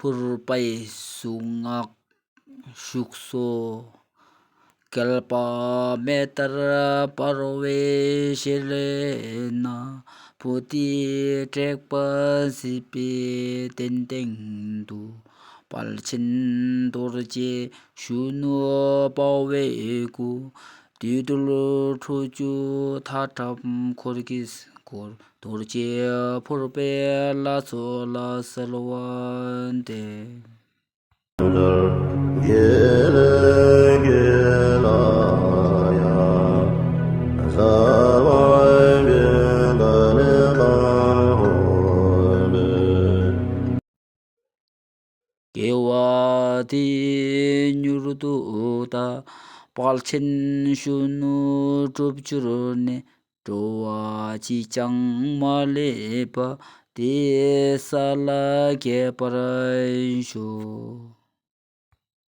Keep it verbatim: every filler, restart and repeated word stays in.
ཕུར་པའི་གཟུངས་སྔགས་བཞུགས་སོ། བསྐལ་པ་མེ་ལྟར་འབར་བའི་ཞལ་ན། བོ་དྷི་བྲེགས་པ་བཞད་པའི་གདན་སྟེང་དུ། དཔལ་ཆེན་རྡོ་རྗེ་གཞོན་ནུ་དཔའ་བོའི་སྐུ། བདུད་འདུལ་ཁྲོ་ཆུ་མཐའ་བྲལ་འཁོར་གྱིས་བསྐོར། རྡོ་རྗེ་ཕུར་པའི་ལྷ་ཚོགས་ལ་གསོལ་བ་འདེབས། དགེ་བ་འདི་མྱུར་དུ་བདག། དཔལ་ཆེན་གཞོན་ནུ་འགྲུབ་གྱུར་ནས། འགྲོ་བ་གཅིག་ཀྱང་མ་ལུས་པ། དེ་ས་ལ་རྒྱས་པར་ཤོག།